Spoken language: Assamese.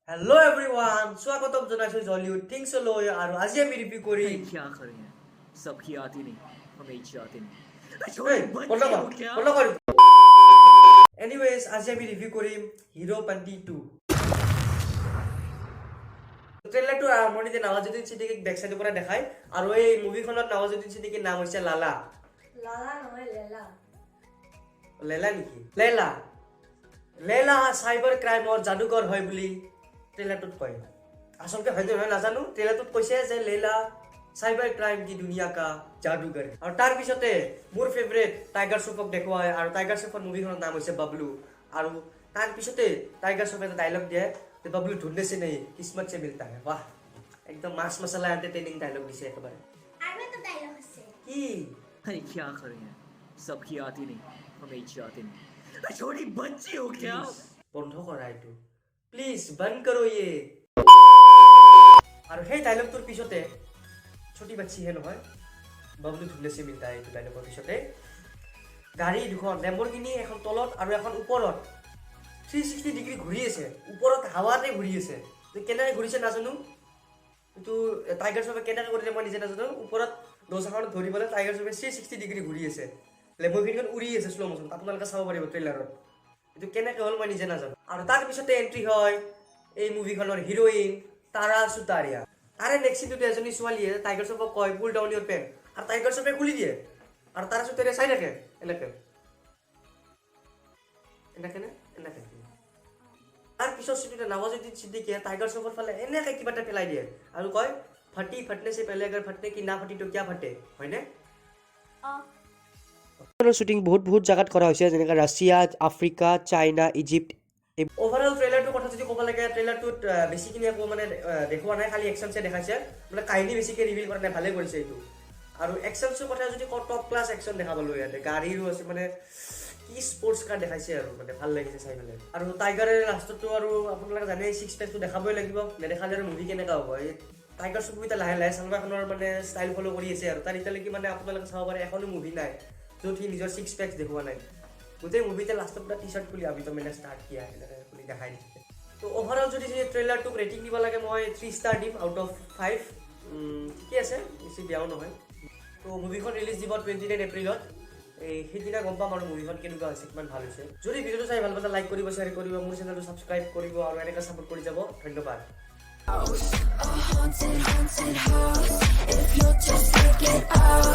হেল্ল' এভৰিৱান, স্বাগতম জনাইছোঁ জলিউড থিংছলৈ আৰু আজি আমি ৰিভিউ কৰিম ये क्या कर रहे हैं? सबकी आती नहीं, हमें जाती नहीं। এই, বন্ধ কৰ, বন্ধ কৰ। এনিৱেজ, আজি আমি ৰিভিউ কৰিম হিৰোপন্তি 2। ট্ৰেইলাৰটোৰ আৰম্ভণিতে নৱাজুদ্দিন চিদ্দিকীক বেক চাইডৰ পৰা দেখায় আৰু এই মুভিখনত নৱাজুদ্দিন চিদ্দিকীৰ নাম হৈছে লালা। লালা নহয়, লেলা। লেলা নেকি? লেলা। লেলা চাইবাৰ ক্ৰাইমৰ যাদুকৰ হয় বুলি ট্ৰেইলাৰটোত কয়। আচলতে হয় নহয় নাজানো। ট্ৰেইলাৰটোত কৈছে যে লেলা চাইবাৰ ক্ৰাইম की दुनिया का जादूगर है। আৰু তাৰপিছতে মোৰ ফেভৰেট টাইগাৰ শ্ৰফক দেখুওৱা হয় আৰু টাইগাৰ শ্ৰফৰ মুভিখনৰ নাম হৈছে বাবলু। আৰু তাৰপিছতে টাইগাৰ শ্ৰফে এটা ডাইলগ দিয়ে যে "बबलू ढूंढने से नहीं, किस्मत से मिलता है।" বাহ, একদম মাছ মছলা এণ্টাৰটেইনিং ডাইলগ দিছে একেবাৰে। আৰু এটা ডাইলগ আছে। কি? अरे, क्या कर रहे हैं? सबकी आती नहीं, हमें जाती नहीं। छोटी बच्ची हो क्या? বন্ধ কৰা এইটো, প্লিজ बंद करो ये। আৰু সেই ডাইলগটোৰ পিছতে, छोटी बच्ची है নহয়, बबलू ढूंढने से मिलता है, এইটো ডাইলগৰ পিছতে গাড়ী দুখন, লেম্বৰগিনি এখন তলত আৰু এখন ওপৰত 360 ডিগ্ৰী ঘূৰি আছে। ওপৰত হাৱাতে ঘূৰি আছে। তো কেনেকৈ ঘূৰিছে নাজানো। এইটো টাইগাৰ শ্ৰফে কেনেকৈ কৰিলে মই নিজে নাজানো। ওপৰত দৰ্জাখনত ধৰি পেলাই টাইগাৰ শ্ৰফে 360 ডিগ্ৰী ঘূৰি আছে। লেম্বৰগিনিখন উৰি আছে শ্ল' মোচন। আপোনালোকে চাব পাৰিব ট্ৰেইলাৰত। এইটো কেনেকৈ হ'ল মই নিজে নাজানো। আৰু তাৰপিছতে এণ্ট্ৰি হয় এই মুভিখনৰ হিৰ'ইন তাৰা চুতাৰিয়া। তাৰে নেক্সট চিনটোতে এজনী ছোৱালীয়ে টাইগাৰ শ্ৰফক কয়, "Pull down your pant." আৰু টাইগাৰ শ্ৰফে খুলি দিয়ে আৰু তাৰা চুতাৰিয়া চাই থাকে এনেকে এনেকে নে এনেকে। তাৰ পিছৰ চিনটোতে নৱাজুদ্দিন চিদ্দিকীয়ে টাইগাৰ শ্ৰফৰ ফালে এনেকে কিবা এটা পেলাই দিয়ে আৰু কয়, "फटी फटने से पहले अगर फटने की ना फटी तो क्या फटे?" হয়নে? অঁ। শ্বুটিং বহুত বহুত জেগাত কৰা হৈছে, যেনেকৈ Russia, Africa, China, Egypt. Overall ট্ৰেইলাৰটোৰ কথা যদি ক'ব লাগে, ট্ৰেইলাৰটোত বেছিখিনি একো মানে দেখুওৱা নাই, খালি একশ্যনছে দেখাইছে। মানে কাহিনী বেছিকৈ ৰিভিল কৰা নাই, ভালে কৰিছে এইটো। আৰু একশ্যনছৰ কথা যদি কওঁ, টপ ক্লাছ একশ্যন দেখা পালোঁ ইয়াতে। গাড়ীৰো আছে, মানে কি স্পৰ্টছ কাৰ দেখাইছে আৰু মানে ভাল লাগিছে চাই পেলাই। আৰু টাইগাৰে লাষ্টততো আৰু আপোনালোকে জানেই, ছিক্স পেকটো দেখাবই লাগিব। নেদেখালে আৰু মুভি কেনেকুৱা হ'ব? এই টাইগাৰ শ্ৰফ এতিয়া লাহে লাহে ছলমান খানৰ মানে ষ্টাইল ফ'ল' কৰি আছে আৰু তাৰ এতিয়ালৈকে মানে আপোনালোকে চাব পাৰে, এখনো মুভি নাই য'ত সি নিজৰ ছিক্স পেক্স দেখুওৱা নাই। গোটেই মুভিতে লাষ্টত পুৰা টি চাৰ্ট খুলি "अभी तो मैंने ষ্টাৰ্ট किया" এনেকৈ খুলি দেখাই দিছে। তো অভাৰঅল যদি ট্ৰেইলাৰটোক ৰেটিং দিব লাগে, মই 3 ষ্টাৰ দিম আউট অফ 5। ঠিকে আছে, বেছি বেয়াও নহয়। তো মুভিখন ৰিলিজ দিব 29 এপ্ৰিলত। এই সেইদিনা গম পাম আৰু মুভিখন কেনেকুৱা হৈছে, কিমান ভাল হৈছে। যদি ভিডিঅ'টো চাই ভাল পালে লাইক কৰিব, শ্বেয়াৰ কৰিব, মোৰ চেনেলটো ছাবস্ক্ৰাইব কৰিব আৰু এনেকৈ ছাপোৰ্ট কৰি যাব। ধন্যবাদ। A haunted, haunted house. If you're just looking out.